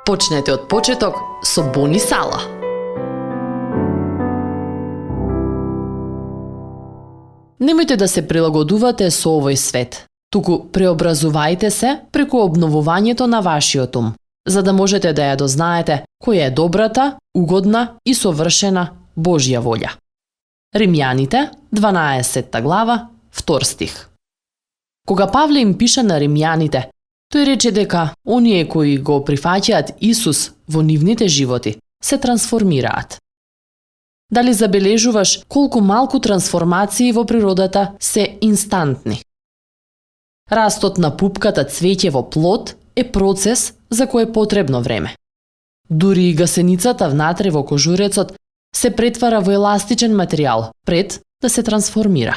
Почнете од почеток со Бони Сала. Немојте да се прилагодувате со овој свет, туку преобразувајте се преку обновувањето на вашиот ум, за да можете да ја дознаете која е добрата, угодна и совршена Божја волја. Римјаните, 12 глава, 2 стих. Кога Павле им пише на римјаните, тој рече дека оние кои го прифаќаат Исус во нивните животи се трансформираат. Дали забележуваш колку малку трансформации во природата се инстантни? Растот на пупката цвеќе во плод е процес за кој е потребно време. Дури и гасеницата внатре во кожурецот се претвара во еластичен материјал пред да се трансформира.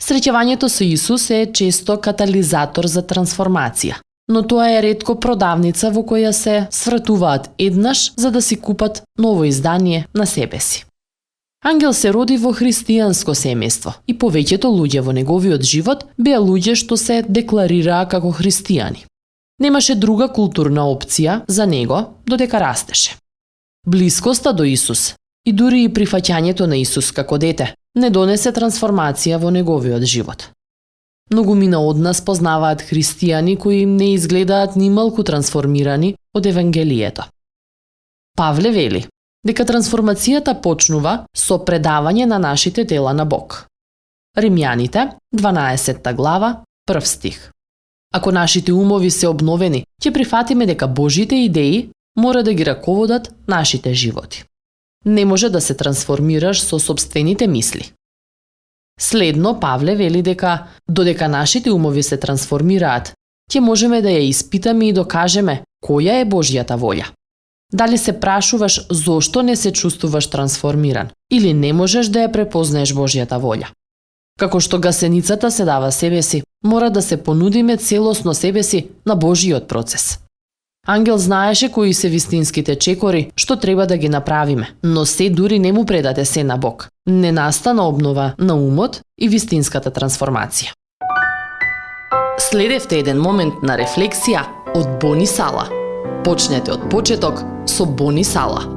Среќавањето со Исус е често катализатор за трансформација, но тоа е ретко продавница во која се свратуваат еднаш за да си купат ново издание на себе си. Ангел се роди во христијанско семејство и повеќето луѓе во неговиот живот беа луѓе што се декларираа како христијани. Немаше друга културна опција за него додека растеше. Блискоста до Исус и дури и прифаќањето на Исус како дете не донесе трансформација во неговиот живот. Многумина од нас познаваат христијани кои не изгледаат ни малку трансформирани од Евангелието. Павле вели дека трансформацијата почнува со предавање на нашите дела на Бог. Римјаните, 12 глава, 1 стих. Ако нашите умови се обновени, ќе прифатиме дека Божите идеи мора да ги раководат нашите животи. Не може да се трансформираш со сопствените мисли. Следно, Павле вели дека додека нашите умови се трансформираат, ќе можеме да ја испитаме и докажеме која е Божјата волја. Дали се прашуваш зошто не се чувствуваш трансформиран или не можеш да ја препознаеш Божјата волја? Како што гасеницата се дава себе си, мора да се понудиме целосно себе си на Божјиот процес. Ангел знаеше кои се вистинските чекори што треба да ги направиме, но се дури не му предаде се на Бог. Не настана обнова на умот и вистинската трансформација. Следевте еден момент на рефлексија од Бони Сала. Почнете од почеток со Бони Сала.